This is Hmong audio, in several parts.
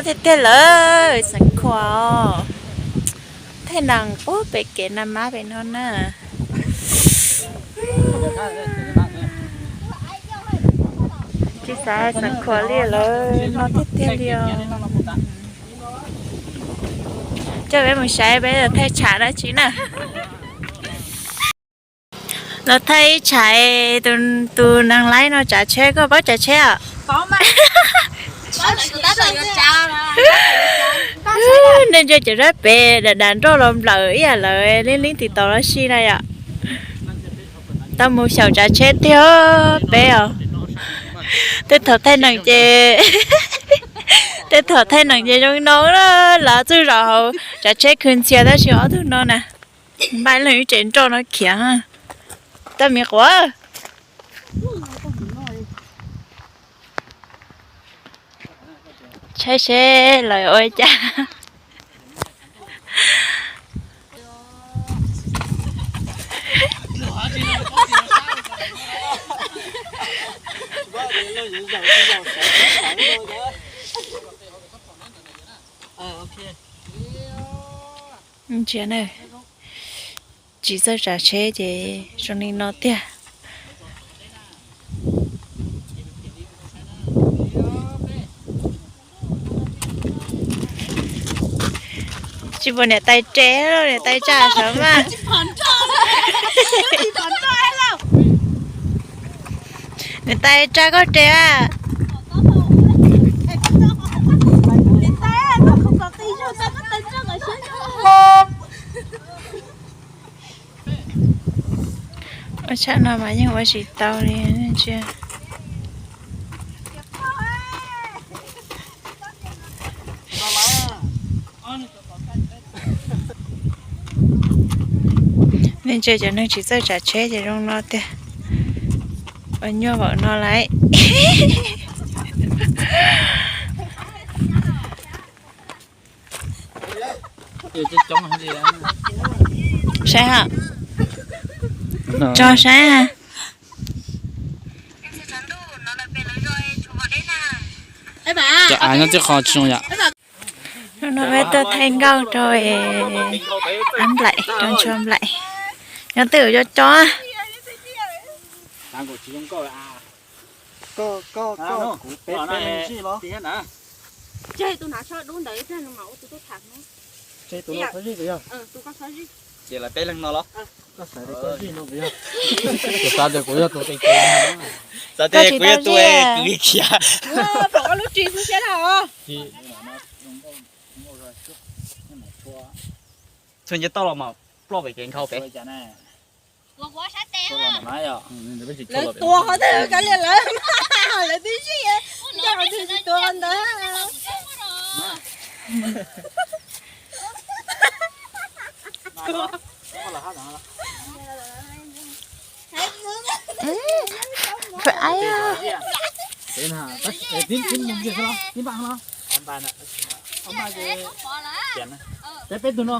Tiag tiag lawm, xeev Khuam os. Thaij nees puag pem kev na mab pem no na. Tsis xav xeev Khuam li lawm, no tiag tiag li os. Coj peb mus saib peb thaij tshav dab tsi na. Los thaij ib tshav, tus neeg laib no tsav tsheb, koj paub tsav tsheb os? Nej ntsia cov sab pem dav dav nroj los nplawm ib yam lawv leej leej TikTok los si na yom. Tau mus xyaum tsav tsheb tiag peb os. Tej thaum thaij nees ces, tej thaum thaij nees ces zoo no na, lawv txuj zaum hauv tsav tsheb khwv ntxhias tab sis ob tug no na. Npaj leej ib tsev nroj no khiav. Tau me quav. Saib seb lawv ua cas. Ntsia na, tsis txawj tsav tsheb ces zoo li no tiag. Tsis pom niam tais tsev, niam tais tsa sawv mas. Niam tais tsa koj tsev a. Ua tshaj no mas yeej ua tsis tau li. Nej ntsia cov neeg tsis txawj tsav tsheb ces zoo no tiag. Ua nyuaj npaum no lawm. Saib ha. Tso saib ha. Cov av nyob tib qho tsis zoo yom. Hnub no peb tuaj thaij nkauj rau ab nplaim, rau ntshua nplaim. Nyob twj ywm cov cov. Ces lawv peb leeg no los? Xav tias kuv yog tus khiav. Txhua nce toj los mas ploj pem kev nkhaus pem. Lawv tua qhov twg kav liam lawv, lawv twb zij, nco qhov twg tsis tua qhov ntawd. Peb tus no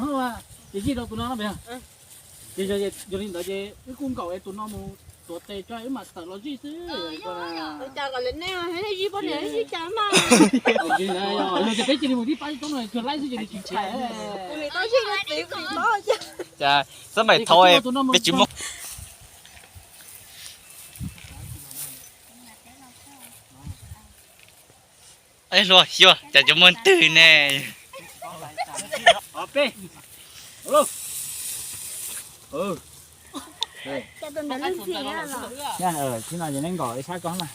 ces zij rau tus no no. Ces yog li ntawd ces wb kuj nkaum es tus no mus tuav tes tso wb mam tawm los zij xwb. Yog tias peb cia li mus tib pab tib toob no cuag laib xwb ces nws tsis ntshaw. Cas xab maim thau peb tsis muaj. Hluas xyuas cas cov muag twg ne. Tib no ces neb nkaum ib sab ko na.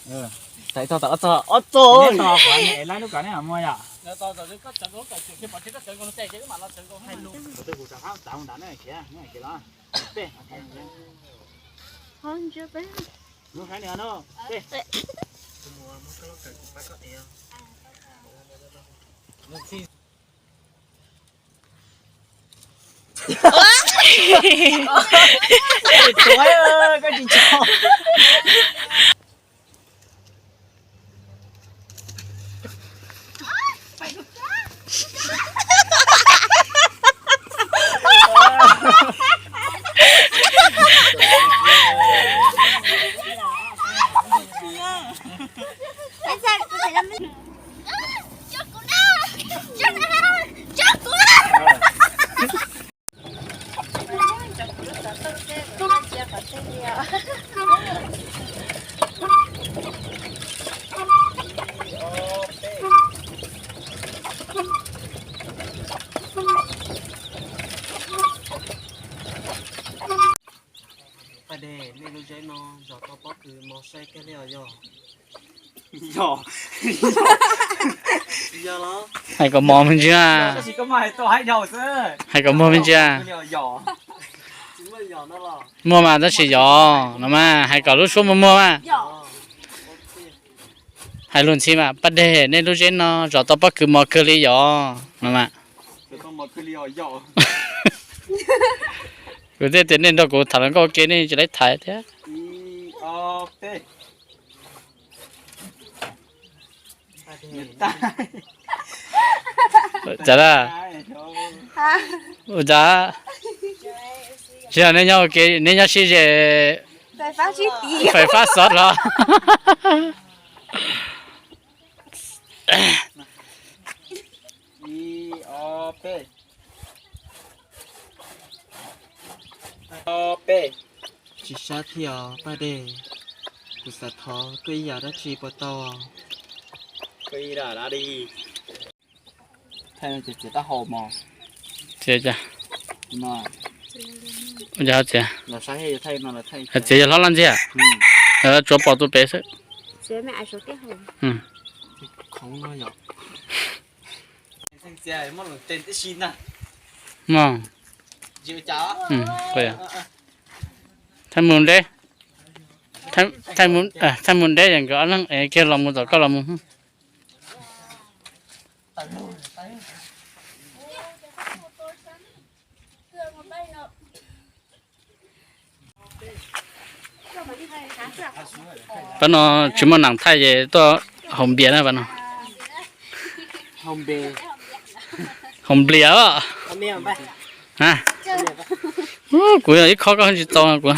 Tawm tau tawm ob txog ob txog. Neb tos qhov neb lab lub kawm neb mam muag yom. Hais kom mos me ntsis. Hais kom mos me ntsis. Muaj mas tab sis yog no mas hais kom lub suab muag muag mas. Hais lus ntxhi mas Paj Dej, nej lub zeb no zov tau pob kws mos kawg li yog no mas. Kuv thiaj tias nej nrog kuv tham hluas nkauj ua ke nej tsis laib tham thiab. Cas lawm? Ua cas? Tsis yog nej nyob ua ke, nej nyob sib ze, fais fab xov los. Tsis sab thiab os Paj Dej, kuv xav thov koj ib yam dab tsi puas tau? Txiav taub hau mos. Txiav cas? Ua cas ho txiav? Txiav yog hlob laj ntxiag. Tsuav pom tus pem xwb. Mog. Thaij mus deb, thaij mus deb es nkawd ob leeg es kiag los mus tom koj los mus. Pab no tsis muaj nam thaij ces tuaj haus npias na pab no. Haus npias os. Kuv yog ib khob koj tsis txaus kuv.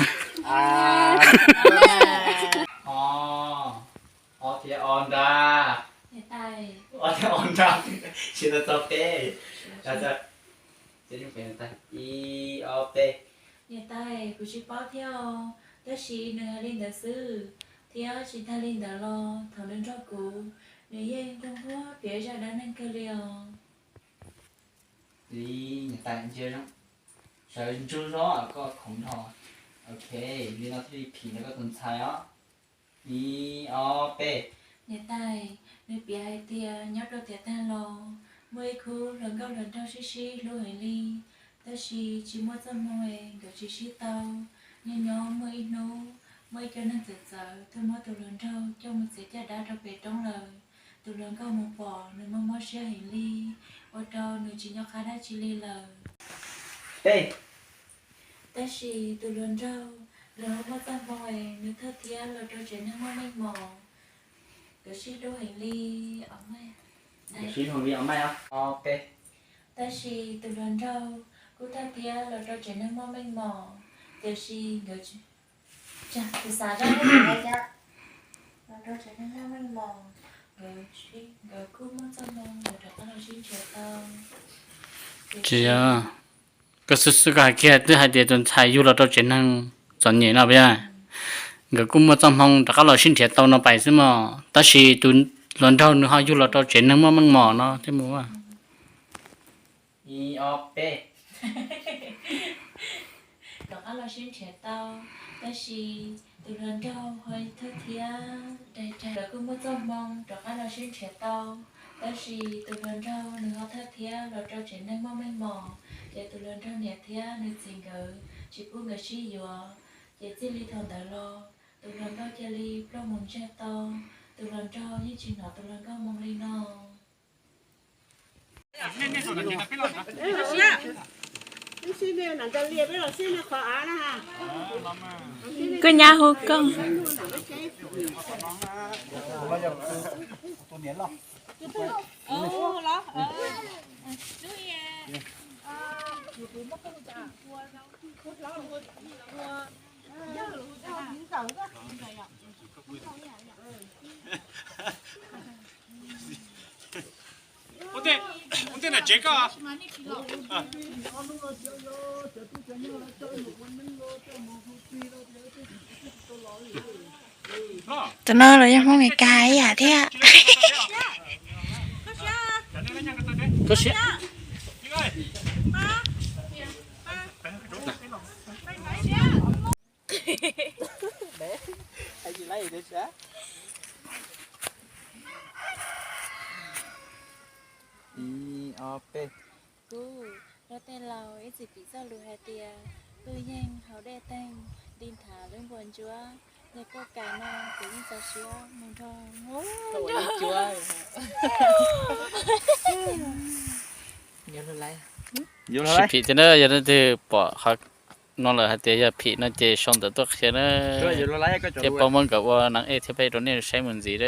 Os thiab os nrag. Os thiab os nrag. Tsis tau txog peb. Ib ob peb. Niam tais, kuv tsis paub thiab os, tab sis nws hais li ntawd xwb. Thiab tsis tag li ntawd los thaum nws nrog kuv, nws yeej tuaj nquag piav zaj dab neeg kawg li os. Niam tais, sawv ntsug zog koj khoov dhau. Ok, li no thiaj li phim ntawm koj tus ntxhais os. Ib ob peb. Niam tais, nws piav hais tias nyob rau tiam tag los muaj ib khub hluas nkauj hluas nraug sib sib hlub heev li, tab sis tsis muaj txoj hmoo es nkawd tsis sib tau. Nyob nyob muaj ib hnub, muaj ib co neeg txawv txawv tuaj muab tus hluas nraug coj mus txiav caj dab rau pem roob lawm. Tus hluas nkauj mus pom, nws mob mob siab heev li, ua rau nws tsis nco qab dab tsi li lawm. Tab sis tus hluas nraug, nws ho muaj txoj hmoo es nws thawj thiab los rau tsev neeg muaj meej mom, nkawd sib hlub heev li. Tab sis tus hluas nraug kuj thawj thiab los rau tsev neeg muaj meej mom, tiam sis nkawd, tus xav dab, los rau tsev neeg muaj meej mom, nkawd, nkawd kuj muaj txoj hmoo nkawd rov qab los sib nrhiav tau. Tsis yog, koj xwb xwb koj hais kiag twb hais tias tus ntxhais yug los rau tsev neeg txom nyem no puas yog? Nkawd kuj muaj txoj hmoo rov qab los sib nrhiav tau no pais xwb mog, tab sis tus hluas nraug nws ho yug los rau tsev neeg muaj meej mom no thiab mus. Ib ob peb. Rov qab los sib nrhiav tau, tab sis tus hluas nraug ho thawj thiab, nkawd kuj muaj txoj hmoo rov qab los sib nrhiav tau, tab sis tus hluas nraug nws ho thawj thiab los rau tsev neeg muaj meej mom, ces tus hluas nraug niam thiab nws txiv nkawd tsis pub nkawd sib yuav, ces txij li thaum ntawd los tus hluas nkauj cia li ploj mus ntsiag to, tus hluas nraug yeej tsis hnov tus hluas nkauj moo li no. Koj nyab hu koj. Tus no los yog Hmoob Amelikas ib yam thiab. Kuv, luag tej laus ib txwm piv txoj lus hais tias, tub yeej haus dej teeg, nti nthav lub npua ntsuab. Yog koj kam no kuv yeej txaus siab mus nrog. Sib phim thiab na, yog leej twg pom qhov no lawm hais tias yog phim no ces sau ntawv tuaj qhia na. Thiab pab muab nkawd ua neeb ej thiab peb rau nej saib mus ntxiv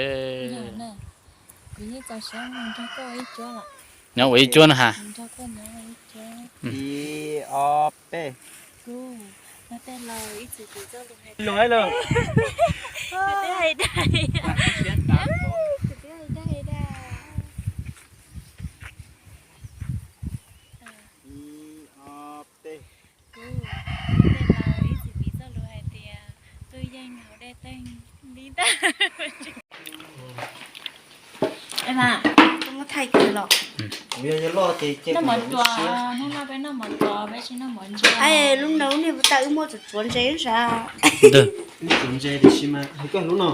na. Nyob ua ib cuab no ha. Ib, ob, peb. Ib, ob, peb. Koj muab thaij kawg los? Noj mov tuam, hnub no peb noj mov tuam, peb tsis noj mov ntsia. Lub no niag puas tas wb muaj tsuav tsuav ntses sav. Tsuav ntses tiam sis mas hais koj lub no,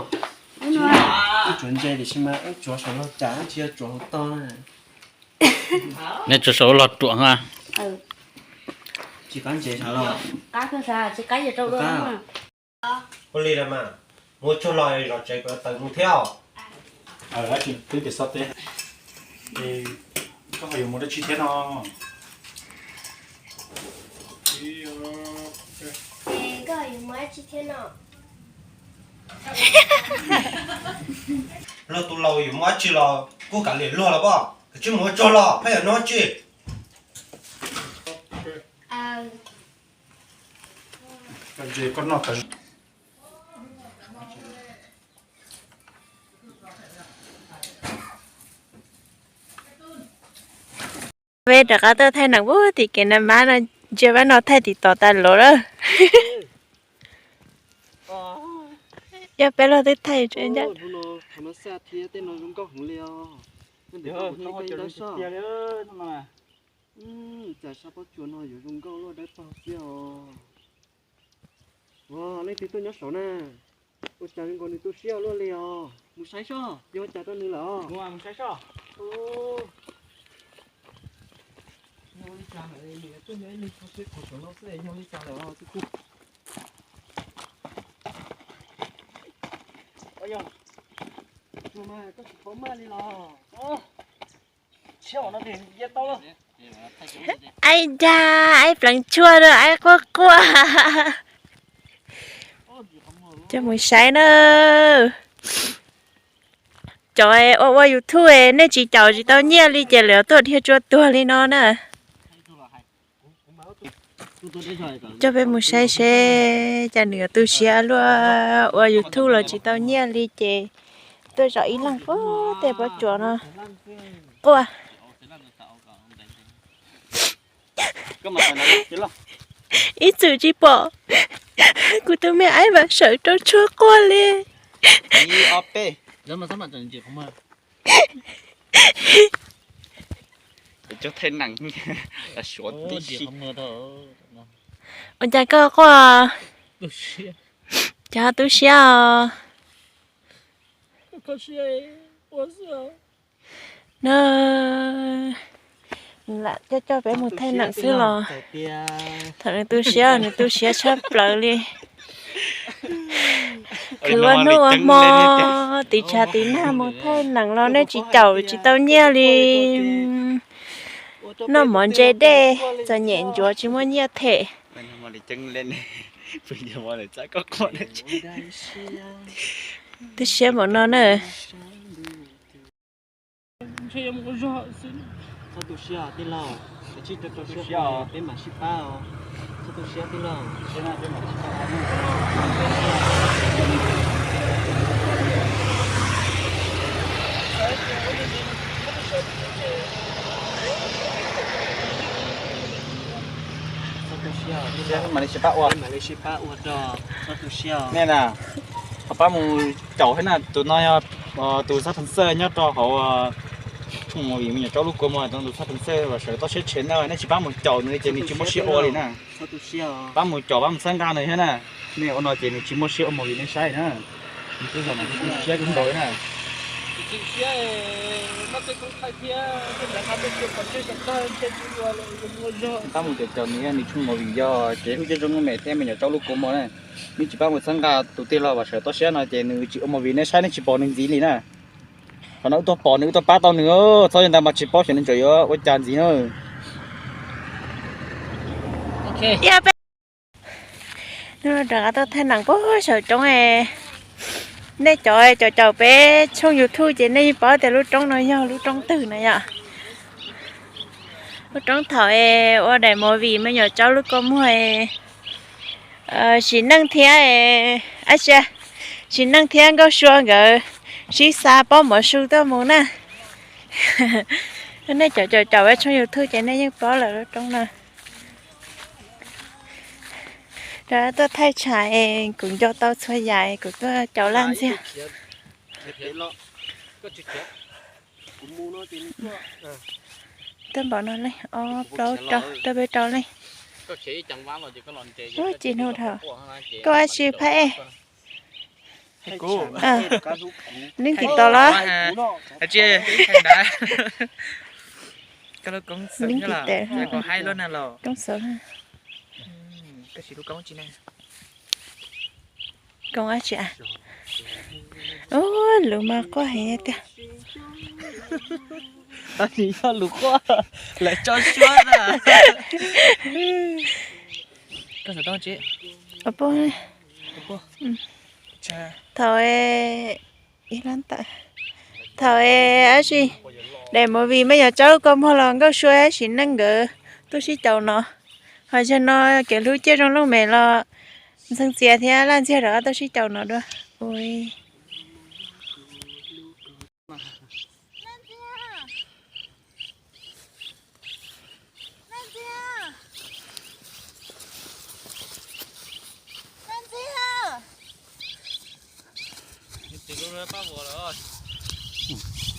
wb tsuav ntses tiam sis mas wb tsuav saum log cas tsis yog tsuav hauv tog na. Nej tsuav saum log ruam ha. Tsis qab ntses sav los? Qab kawg sav, tsis qab yog rau dua. Ua li lawm mas, mus ua tsuag los zov tsev kom tawm mus thiab. Twb tias xob teb, koj ho yuav mus dab tsi thiab no? Koj yuav mus dab tsi thiab no? Luag tus laus yuav mus dab tsi los kuj kav liam luag los poj, koj tsis mus ua tsuag los pheej yuav nug dab tsi. Peb rov qab tuaj thaij neem pub tim kev na, mab no ntsia pab no thaij tim tod tas los lawm. Yog peb los twb thaij tseeb ntag. Tej no zoo nkauj heev li os. Cas sab pob tsuas no yuav zoo nkauj luaj dawb paug xwb os. Leej twg tuaj nyob saud na? Ua cas zoo nkaus nws tu siab luaj li os. Mus saib soj, yog ua cas rau nws lawm os. Yog li cas lawm, nws tuaj nyob ib leeg txog seb qhov saum no xwb, yog li cas lawm os tub kuj. Tsuas mas koj tsis paub maj li los. Aib dag, aib pleev tshuaj rau, aib quaj quaj. Coj mus saib na. Cov ua ua YouTube nej tsis caum tsis tau nyiaj li ces lawv tuaj dhia tsua tuag li no na. Coj peb mus saib seb cas nws yuav tu siab luaj, ua YouTube los tsis tau nyiaj li ces tuaj zov ib leeg puag tej pob tsuas no. Quaj. Ib txwm tsis pom kuv tus me aib mas sawv rau tshuaj quaj li. Ua cas koj quaj? Cas tu siab os? No, nws lam coj coj peb mus thaij neem xwb los. Thaum nws tu siab, nws tu siab tshaj plaws li. Khwv ua hnub ua hmo, tiv tshav tiv nag mus thaij neem los nej tsis caum tsis tau nyiaj li. Noj mov ntse dej, txom nyem ncuav tsis muaj nyiaj them. Tu siab npaum no na. Txhob tu siab tij laug, peb mam sib pab os. Txhob tu siab tij laug. Txhob tu siab, mam li sib pab ua, mam li sib pab ua rau, txhob tu siab. Nej na, ho pab mus caum thiab na, tus no yog tus xab phees xawj nyob rau hauv, mus vim me nyuam rau lub kua muag, tus xab phees xawj los sawv toj siab tshev na, nej tsis pab mus caum nws ces nws tsis muaj siab ua li na. Pab mus caum, pab mus txhawb nqa nws thiab na. Nej ua no ces nws tsis muaj siab ua movie nej saib na. Nws twb zoo nkaus siab kawg nkaus li na. Tsis siab, noj tej koob thaij thiab tej nrad qab tej tsiaj pom tsiaj cov tag ntshe tsis ua los ua zog. Tab mus caum caum nws, nws tshooj movie yog ces hlub cov zoo me thiab me nyuam tsaub lub kua muag na. Nws tsis pab mus txhawb nqa tus tij laug Vam Sawm toj siab no ces nws tsis ua movie nej saib nej tsis pom nws ntxiv li na. Qhov no wb tuaj pom nws wb tuaj pab tau nws, txhob yog ntawd mas tsis paub xyov nws tseem yuav ua cas ntxiv na. Hnub no rov qab tuaj thaij neem puag saum roob. Nej cov caum caum peb tshooj YouTube ces nej yeej paub tias lub roob no yog lub roob twg no yom. Lub roob thaum ua daim movie me nyuam tsaub lub kua muag, Sim Neej thiab, ab tsi, Sim Neej thiab Nkauj Sua nkawd sib xa pob mov su tuaj mus na. Nej cov caum caum peb tshooj YouTube ces nej yeej paub lawm lub roob no. Rov tuaj thaij tshav es kuv nco tau txhua yam es kuv tuaj caum Laj Ntxiag. Tuaj npaum no leej ob plaub rau peb rau leej. Ub, ci hnub dhau. Koj ab tsi phab ej? Neb nkim tau los? Koj lub koob xwb, koob xwb. Koob ab tsi? Ub, lus mas quaj heev tiag. Tab sis yog lus quaj lawv tso suab na. Thaum, thaum ab tsi, daim movie me nyuam tsaub kua muag los Nkauj Sua Sim Neej nkawd tuaj sib caum no. Ho zaum no kev hlub ciaj zoo looj mem los Ntxhee Txias thiab Laj Ntxiag rov qab tuaj sib caum no dua. Ua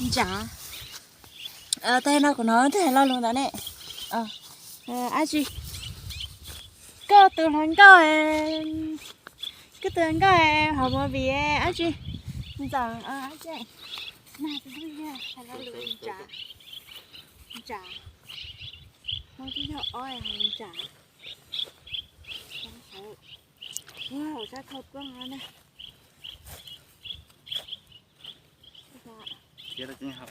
Ntsa, tej no kuv hnov tej lo lus ntawd ne. Ab tsi, koj tus hluas nkauj, koj tus hluas nkauj hauv movie ab tsi, Ntxawm, ab tsi, nag tus ntsuj yog hais lo lus Ntsa, Ntsa, Hmoob twb yog ob Ntsa. Ua, sab khau ploog no na.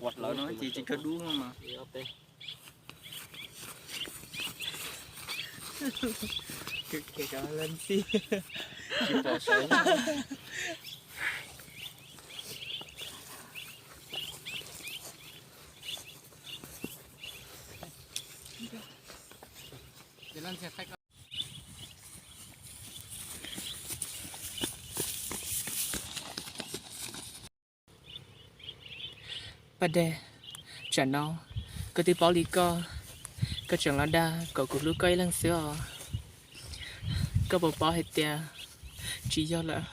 Ua hlawv no ces tsis kawg dub no mas. Khev khev cov lawv ntxij. Tsis pom saud. Pas dej, tsam no koj twb paub li koj, koj tseem los dag kom kuv hlub koj ib leeg xwb os. Koj puas paub hais tias tsis yog lawm?